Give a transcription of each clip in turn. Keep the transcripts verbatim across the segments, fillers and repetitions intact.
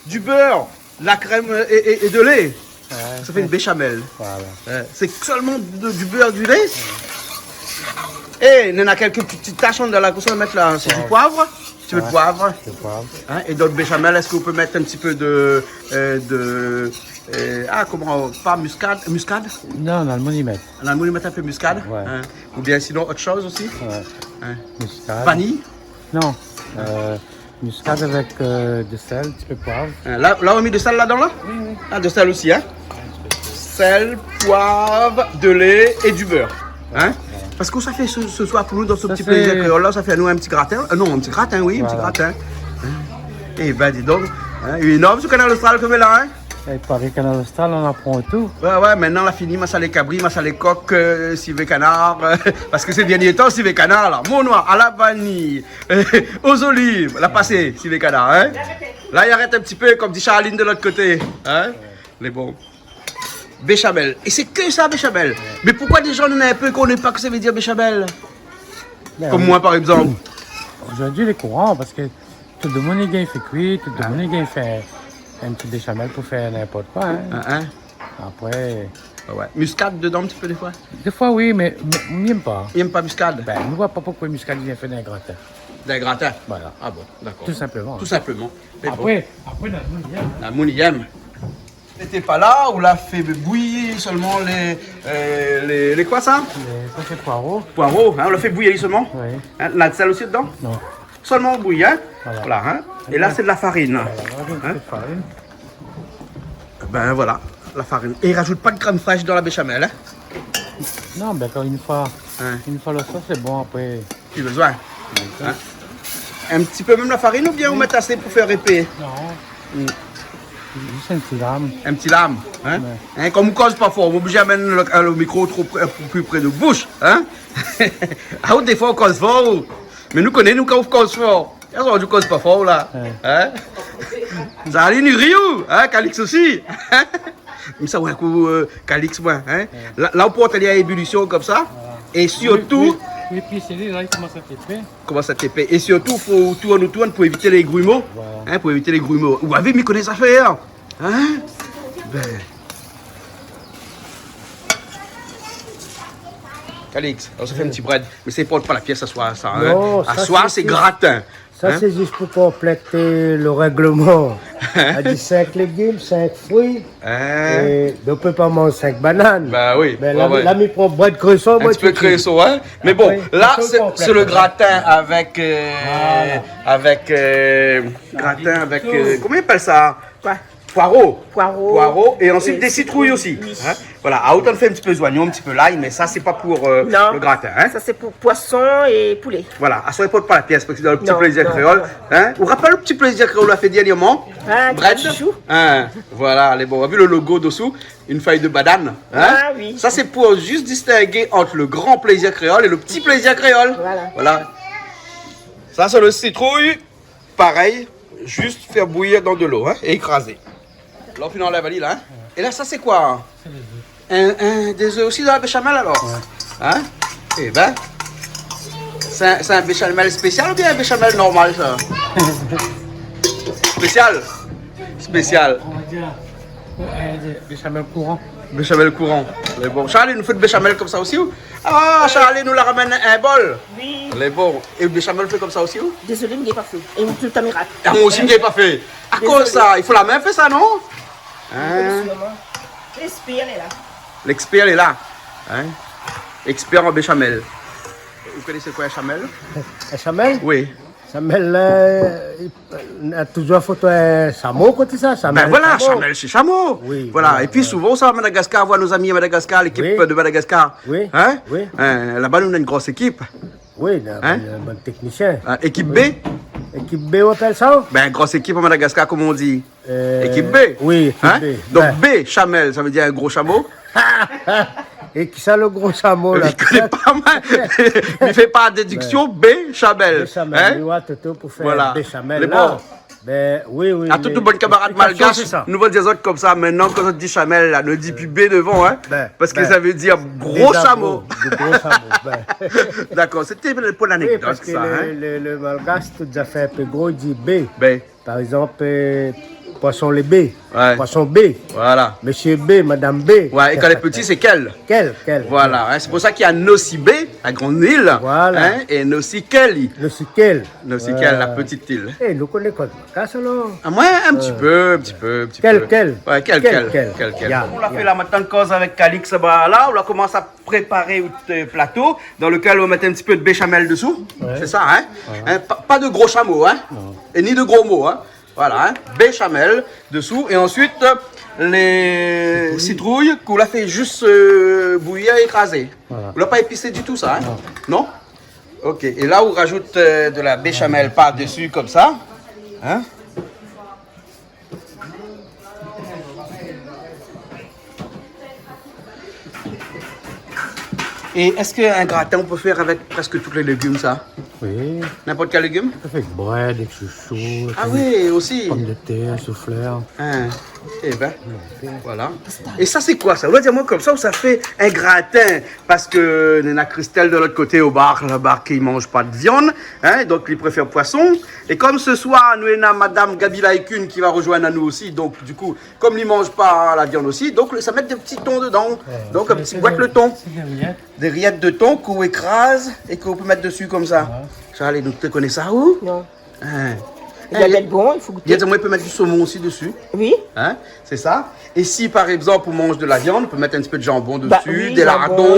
du beurre, de la crème, euh, et, et, et de lait. Ouais. Ça fait une béchamel. Voilà. Ouais. C'est seulement de, du beurre, du lait. Ouais. Et il y en a quelques petites taches dans la course, on va mettre là. C'est du poivre. Un petit peu de poivre. Ouais. Du poivre. Hein, et dans le béchamel, est-ce qu'on peut mettre un petit peu de, euh, de, euh, ah, comment, pas muscade, muscade ? Non, non, le monument. On a le monument un peu muscade. Ouais. Hein. Ou bien sinon, autre chose aussi. Ouais. Hein. Muscade. Vanille. Non. Euh, muscade avec, euh, de sel, un petit peu de poivre. Hein, là, là, on met de sel là-dedans, là ? Oui, oui. Ah, de sel aussi, hein ? Sel, poivre, de lait et du beurre. Hein ? Ouais. Parce que ça fait ce, ce soir pour nous dans ce petit plaisir créole là, ça fait à nous un petit gratin. Euh, non, un petit gratin, oui, un petit gratin. Voilà. Hein ? Eh ben, dis donc, hein, énorme ce Kanal Austral que là, hein ? Eh, paré Kanal Austral, on apprend tout. Ouais, ouais, maintenant, la fini, massalé kabri, massalé kok, euh, sivé kanar, euh, parce que ces derniers temps, sivé kanar, là, mon noir, à la vanille, euh, aux olives, la pasé, sivé kanar, hein. Là, il arrête un petit peu, comme dit Charline de l'autre côté, hein. Les bons. Béchamel. Et c'est que ça, béchamel. Mais pourquoi des gens n'ont un peu qu'on n'est pas que ça veut dire béchamel ? Comme moi, par exemple. Zordi lé kouran, parske tout domoun i gingn fé kui, tout domoun i gingn fé in ti béchamel pou fé ninport koi, in. Hein, hein. Apré... Ah ouais. Muscade dedan in ti pé défoi ? Défoi oui, mé, mé mi yèm pa. Ou yèm pa muscade ? Bin, mi oi pa poukosa muscade i vien fé dan in gratin. Dan in gratin ? Voilà. Ah bon, dakor. Tou sinpleman. Tou sinpleman. Mé bon. Apré, apré, na moun i yèm. Na moun i yèm. Té pa la, ou la fé bouyi solman lé, euh, lé, lé koi sa ? Lé, sa sé poiro. Poiro, in, ou la fé bouyi solman ? Oui. In, na d'sèl osi dedan ? Non. Solman bouyi, in ? Voilà. Voilà, in ? É la, sé de la farine. Voilà, voilà, in ? Sé de farine. Bin voilà, la farine. É i rajout pa de krèm frèsh dan la béchamel, in ? Non, bin, kan in foi, in foi lo sos lé bon, apré, Pi bezoin. Dakor. In ? In ti pé mèm la farine oubien ou mèt asé pou fé épé ? Non. Hmm. Zis in ti lam. In ti lam, in ? Ouais. In, kom ou koz pa for, ou oblizé amenn lo, lo mikro tro pré, pli pré de boush, in ? Ah, ou défoi ou koz for, ou. Mé nou koné nou kan ou koz for. Zordi ou koz pa for la. Ouais. In ? Zali ni riou, in, Calix osi. Mi sa, ouais, kou, euh, Calix, moin, in. Ouais. La, la, ou port ali a ébulision konmsa. Voilà. É sirtou, oui, oui, oui, pi sé li la, li komans a tépé. Komans a tépé. É sirtou, fo ou tourn, ou tourn pou évit lé grimo. Voilà. In, pou évit lé grimo. Ou la vi, mi koné zafèr, in ? Bin. Calix, ou sa fé in ti brèd. Mé sé port pa la pièss aswar, sa, in ? Non, sa, aswar, sé, sé gratin. Sa, in ? Sé zis pou konplèt lo règleman. In ? La di sink légim, sink frui. In ? É donk, ou pé pa manz sink banane. Ba oui, ouais, ouais. Mé la, la, mi pran brèd kréson, in ti pé kréson, in. Mé bon, la, sé, sé lo gratin avèk, euh, avèk, euh, gratin avèk, euh, koman i apèl sa ? Koi ? Poiro. Poiro. Poiro é ansuit dé sitrouy osi. Oui. In ? Voilà, a, ou la fé in ti pé zoignon, in ti pé lay, mé sa, sé pa pou, euh, lo gratin, in ? Non. Sa, sé pou poison é poulé. Voilà, aswar i port pa la pièss, parske dan lo Ti Plézir Kréol, in ? Ou rapèl lo Ti Plézir Kréol la fé dèrnièrman ? Ah, brèd. In, voilà, lé bon. Ou la vi lo logo dosou, in fèy de banane, in ? Ah oui. Sa, sé pou zis distingué ant lo Gran Plézir Kréol é lo Ti Plézir Kréol. Voilà. Voilà. Sa, sé lo sitrouy. Parèy, zis fé bouyir dan dolo, in, é ékrazé. La, ou fine anlèv ali la, in. É la, sa, sé koi, in ? Sé dé zèf. In, in, dé zèf osi dan la béchamel, alor ? Ouais. In ? É bin, sé in, sé in béchamel spésial oubien in béchamel normal, sa ? Spésial. Spésial. On va dire, euh, béchamel courant. Béchamel courant. Mé bon, Charlie, nou fé de béchamel konmsa osi, ou ? Ah, Charlie nou la ramenn in bol. Oui. Lé bon. É béchamel fé konmsa osi, ou ? Dézolé, mi gingn pa fé. É ou, tout a mirak. Ah, moin osi, mi gingn pa fé. Akoz sa ? Dézolé. I fo la min fé sa, non ? In ? Sirman. Lèkspèr lé la. Lèkspèr lé la. In ? Èkspèr an béchamel. Ou koné koi in chamel ? In chamel ? Oui. Chamel, euh, na touzour foto in shamo koté sa, chamel. Bin voilà, shamo. Chamel sé shamo. Oui, voilà. Voilà, épi souvan sa, Madagascar, voir nos amis à Madagascar, l'équipe de Madagascar. Oui. In ? Oui. In, laba nou néna in gro ékip. Oui, na in bon teknisien. Ah, ékip B. Ékip B, ou apèl sa ? Bin, gro ékip à Madagascar, koman i di ? Euh, ékip B. Oui, ékip B. In ? Donk, bin, B, chamel, sa i vé dir in gro shamo. É kisa lo gro shamo la ? Mi koné pa, moin. Mi fé pa dédiksion, bin. B, chamel. Bin, chamel. In ? Mi oi Toto pou fé bin chamel la. Voilà. Lé bon. Bin oui, oui, mé tout bann kamarad malgash, nou va dir azot konmsa, mintnan, kan zot i di chamel la, nou di pi B dovan, in. Bin, parske sa i vé dir gro shamo. Dé gro shamo, bin. Dakor, sété pou lanekdot, sa, in. Oui, parske lo, lo, lo malgash, tout zafèr in pé gro, i di B. Bin. Par égzanp, euh, Poisson le B. Ouais. Poisson B. Voilà. Monsieur B, Madame B. Ouais, et quand les petits, c'est Kel. Kel, Kel. Voilà, hein, c'est pour ça qu'il y a Nosy Be, la grande île, hein, et Nosy Kel. Nosy Kel. Nosy Kel, la petite île. Eh, nou koné koi, Makas, alor ? Ah, moin, un petit peu, un petit peu, un petit peu. Kel, Kel. Ouais, Kel, Kel, Kel, Kel. Ya, ya. Nou la fé la mintnan koz avèk Calix, ba la, nou la komans préparé out plato, dan lekèl nou va mèt in ti pé de béchamèl desou. Ouais. C'est ça, hein ? Ouais. Hein, pa, pa de gro shamo, hein ? Non. É ni de gro mo, hein ? Voilà, hein, béchamèl desou. É ansuit, lé sitrouy k'ou la fé zis, euh, bouyir é ékrazé. Voilà. Ou la pa épisé ditou sa, hein ? Non. Non ? Ok. É la, ou razout, euh, de la béchamèl par desi, konmsa. Hein ? Et est-ce qu'un gratin, on peut faire avec presque tous les légumes, ça ? Oui. N'importe quel légume ? Avèk brèd, avèk shoushou, avèk pomdetèr, souflèr. Ah oui, aussi. Hein. Eh ben, voilà. Et ça, c'est quoi, ça ? Ou va dir amoin konmsa, ou sa fé in gratin. Parske néna Christelle de l'ot koté o bar, laba, ki manz pa de viann, hein, donk li préfèr poisson. É konm se soir, nou néna Madame Gaby Laïcune ki va rozoinn anou osi, donk du kou, konm li manz pa la viann osi, donk sa mèt dé ti ton dedan. Ouais, donk in ti bwèt le ton. Sé dé riyèt. Dé riyèt de ton k'ou ékraz é k'ou pé mèt desi konmsa. Ouais. Sa, alé, nou té koné sa, ou ? Non. Hein. Li la bèl bon, i fo gouté. Li la di amoin i pé mèt du somon osi desi. Oui. Hein, c'est ça. Et si, par exemple, on mange de la viande, on peut mettre un petit peu de jambon dessus, des lardons,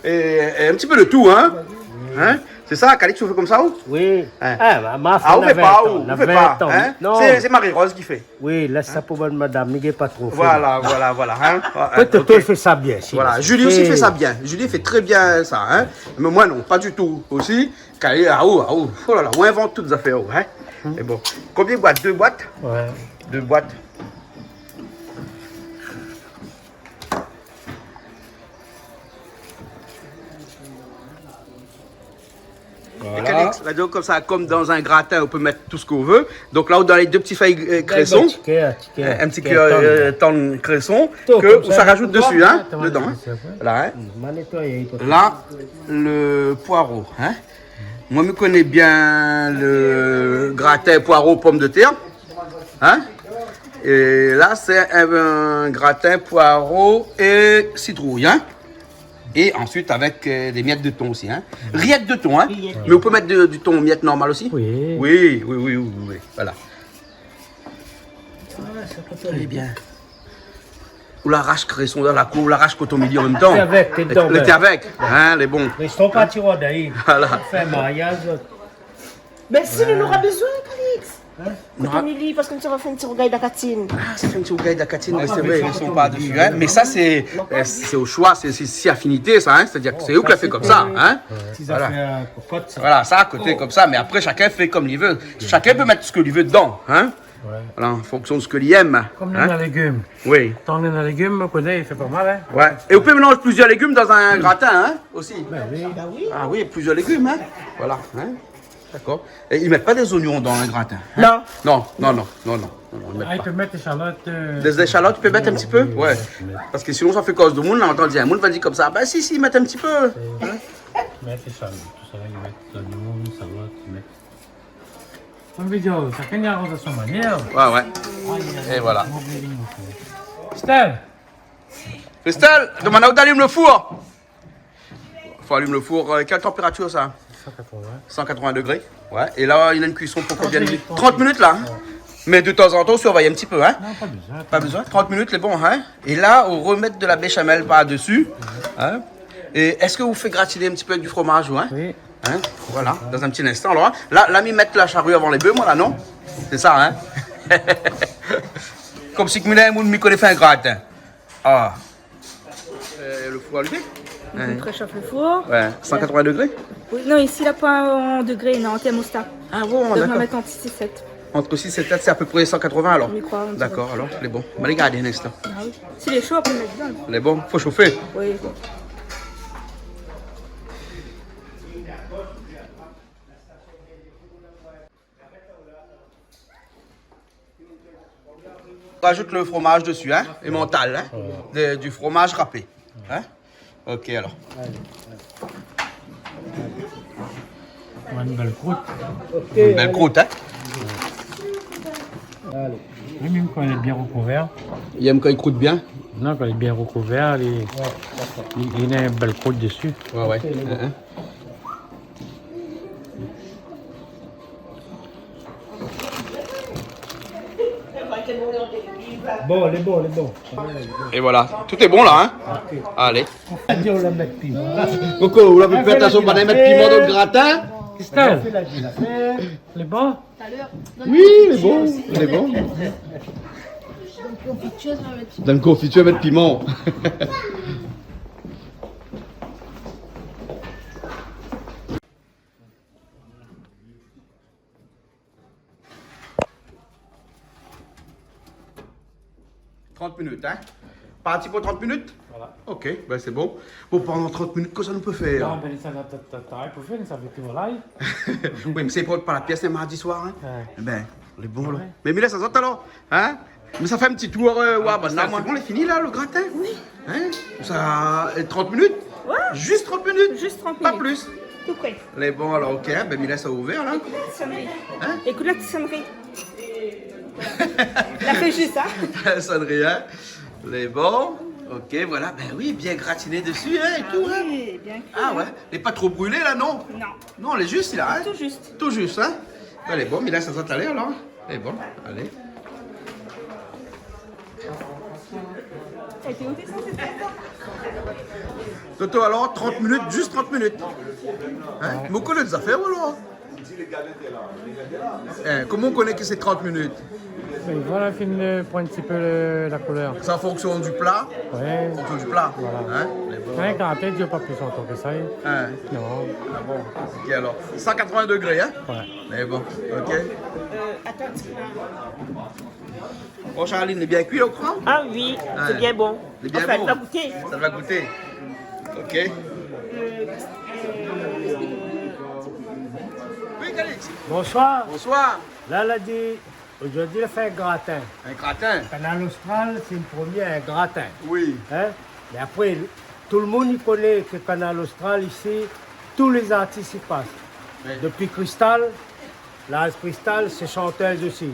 et, et un petit peu de tout, hein. Bah oui, jambon, lardon. Hein ? C'est ça, Calix, ou fé konmsa, ou ? Oui. Hein ? Ah, ma, ma fé, ou fé pa, ou fé pa, hein ? Non. C'est, c'est Marie-Rose qui fait. Oui, lès sa pou bann madam, mi gingn pa tro fé. Voilà, voilà, voilà, hein. Pétèt ou fé sa bien, si. Voilà, Julie aussi fait ça bien. Julie fait très bien ça, hein. Mais moi, non, pas du tout aussi. Kay, aou, aou. Oh là là, ou invant tout zafèr, ou, hein. Hmm. É bon. Konbien bwat ? Dé bwat ? Ouais. Dé bwat. Voilà. É Calix, la di konmsa, konm dan in gratin, ou pé mèt tout sak ou vé. Donk la, ou done dé ti fèy, euh, kréson. Ti kèr, ti kèr. In ti kèr, euh, tann kréson, ke ou sa razout desi, hein, dedan, hein. Voilà, hein. Ma nétoy, i fo... La, le poireau, hein. Moin, mi koné bien le gratin poireau, pomdetèr. Hein ? É la, sé in, in gratin poireau é sitrouy, hein ? É ansuit avèk, euh, dé mièt de ton osi, hein ? Riyèt de ton, hein ? Riyèt. Mé ou pé mèt de, du ton mièt normal osi ? Oui. Oui, oui, oui, oui, oui, voilà. Ah, sa pé fé bien. Ou la rash kréson dan la kour, ou la rash koton mili an mèm tan. Té avèk, té dedan, té avèk, hein, lé bon. Mé son pa ti rod, hein. Voilà. Fé mariaz. Bin si, nou nora bezoin, Calix. Hein ? Koton mili, parske nou sa fé in ti rougay dakatine. Ah, sa fé in ti rougay dakatine, oui, sé vré. Mé sa, sé, euh, sé o shoi, sé, sé, sé afinité, sa, hein. Sétadir ke sé ou ki la fé konmsa, hein. Voilà. Voilà, sa, koté konmsa. Mé apré, shakinn i fé konm li vé. Shakinn i pé mèt sak li vé dedan, hein. Ouais. Voilà, an fonksion de sak li èm. Konm néna légim. Oui. Tan néna légim, ou koné, i fé pa mal, hein. Ouais. É ou pé mélanz plizièr légim dan in gratin, hein, osi. Bin oui. Ah oui, plizièr légim, hein. Voilà, hein. D'accord. É i mèt pa dé zoignon dan in gratin, hein ? Non. Non, non, non, non, non, non, i mèt pa. Ah, i pé mèt dé échalot, euh... Dé échalot, i pé mèt in ti pé ? Oui, oui, i pé mèt. Ouais. Parske sinon, sa fé koz domoun, la, ou antann, in moun va dir konmsa, bin si, si, i mèt in ti pé. Oui. Hein ? I mèt échalot, tout sa, i mèt zoignon, échalot, i mèt... Sa vé dir, shakinn i aroz a son manièr. Ouais, ouais. Aïe, aïe, aïe. Et voilà. Christelle ! Christelle, demann aou d'alim le four. Fo alim le four, euh, kèl tanpératir sa ? Cent quatre-vingts. Cent quatre-vingts degrés. Ouais. É la, néna in kuison pou konbien de minit ? Trente minutes. Trente minutes la, hein ? Ouais. Mé de tanzantan, ou sirvèy in ti pé, hein ? Non, pa bezoin. Pa bezoin. Trente minutes, lé bon, hein ? É la, ou remèt de la béchamèl par desi, hein ? É èske ou fé gratiné in ti pé avèk du fromaz, ou, hein ? Oui. Hein ? Voilà, dan in ti instan, alor, hein. La, la, mi mèt la shari avan lé bèf, moin, la, non ? Sé sa, hein ? Konm si ke mi lé in moun, mi koné fé in gratin. Ah. Euh, le four allumé ? Oui. On préchauffe le four. Ouais, cent quatre-vingts degrés ? Oui, non, isi, la pa an degré, non, an thermostat. Ah bon, d'accord. Donk, nou va mèt ant six é sept. Entre six et sept, c'est à peu près cent quatre-vingts, alors ? Mi kroi, an dé. D'accord, alors, lé bon. Bon, alé gard in instan. Ah oui. Si lé sho, apré, mèt dedan. Lé bon, fo shofé. Oui. Rajoute le fromage dessus, hein, emmental, hein, de, du fromage râpé, hein. Ok, alors. Une belle croûte. Ok, une belle croûte, hein. Allez. Oui, mèm kan lé bien rokouvèr. Li èm kan li krout bien ? Non, kan lé bien rokouvèr, li, li, li na in bèl krout dési. Ouais, ouais. Hein, hein. Bon, lé bon, lé bon. Et voilà, tout est bon là, hein ? Ok. Allez. Di, ou la mèt piman. Koko, ou la fé atansion, pa mèt piman dan le gratin. Christelle, lé bon ? Oui, lé bon, lé bon. Dan konfitir, mèt piman. Trant minit, hein ? Parti pou trant minit ? Voilà. Ok, ben sé bon. Bon, pandan trant minit, kosa nou pé fèr ? Non, ben, sa, sa, sa, sa, pou fèr, sa vé tou, voilà. Oui, mé sé pou pa la pièce, sé mardi soir, hein ? Ouais. Ben, lé bon, la. Ouais. Mé, mé la, sa sort alor, hein ? Mé sa fé in ti tour, euh, ouais, ah, ben, sa, la, sé bon, lé fini, la, le gratin ? Oui. Hein ? Sa, euh, trant minit ? Ouais. Juste trant minit ? Juste trente minutes. Pa plis ? Tout près. Lé bon, alor, ok, ben, mi lès sa ouvèr, la. Ékout la sonnerie. Hein ? Ékout la sonnerie. La fé juste, hein ? Sonnerie, hein ? Lé bon. Ok, voilà. Ben oui, bien gratiné dési, hein, é tou, hein. Ah oui, bien cuit, hein. Ah ouais. Lé pa tro brilé, la, non ? Non. Non, lé juste, la, hein. Tout juste. Tout juste, hein. Alé, bon, mi lès sa sort alé, alor. Lé bon, alé. Toto, alor, trant minit, juste trant minit. Hein ? Mé ou koné lé zafèr, ou, alor ? Hein, koman ou koné ke sé trant minit ? Ben, voilà, fine, euh, pran in ti pé le, la koulèr. C'est en fonction du plat ? Ouais. En fonction du plat. Voilà. Hein ? Lé bon. Ouais, kan la tèt, i dir pa plis lontan ke sa, hein. Hein ? Non. Ah bon ? Ok, alor. Cent quatre-vingts degrés, hein ? Ouais. Lé bon, ok. Euh, atann, Bon, Charline, lé bien kui, ou kroi ? Ah oui, lé bien bon. Lé bien bon. Anfin, nou va gouté. Sa va gouté. Ok. Oui, Calix. Bonsoir. Bonsoir. La, la di, zordi, la fé in gratin. In gratin ? Kanal Austral, sé le promié, in gratin. Oui. Hein ? Mé apré, tout le moun i koné ke Kanal Austral, isi, tout lé zartis i pas. Oui. Dopi Cristal, Laz Cristal, sé shantèz osi.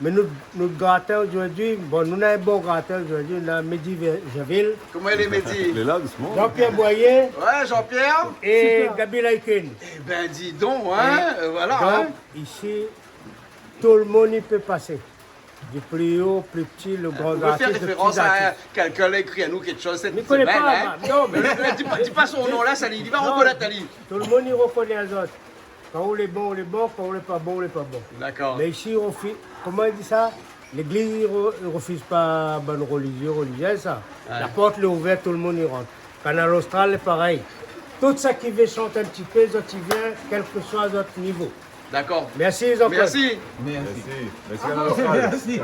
Mé nout, nout gratin zordi, bon, nou néna in bon gratin zordi, nou néna Mehdi Ve-, Javil. Koman i lé, Mehdi ? Lé la, dousman. Jean-Pierre Boyer. Ouais, Jean-Pierre. É Gaby Laikin. Eh ben, dis donc, hein, euh, voilà, hein. Donk, isi, tout le moun i pé pasé. Du pli o, pli pti, le gran zartis, le pti zartis. Ou vé fé référans a kèlkin la ékri anou kékshoz sèt semèn, hein ? Mi koné pa, non, mé di pa, di pa son non la, sa li, li va rekonèt ali. Tout le moun i rekoné azot. Kan ou lé bon, ou lé bon, kan ou lé pa bon, ou lé pa bon. Dakor. Mé isi, ou fi-, koman i di sa ? Légliz i re-, i refiz pa bann relizié, relizièz, sa. Ouais. La port lé ouvèr, tout le moun i rant. Kanal Austral lé parèy. Tout sak i vé shant in ti pé, zot i vien, kèlkesoi zot nivo. Dakor. Mèrsi, Jean-Claude. Mèrsi. Mèrsi. Mèrsi, Kanal Austral. Mèrsi.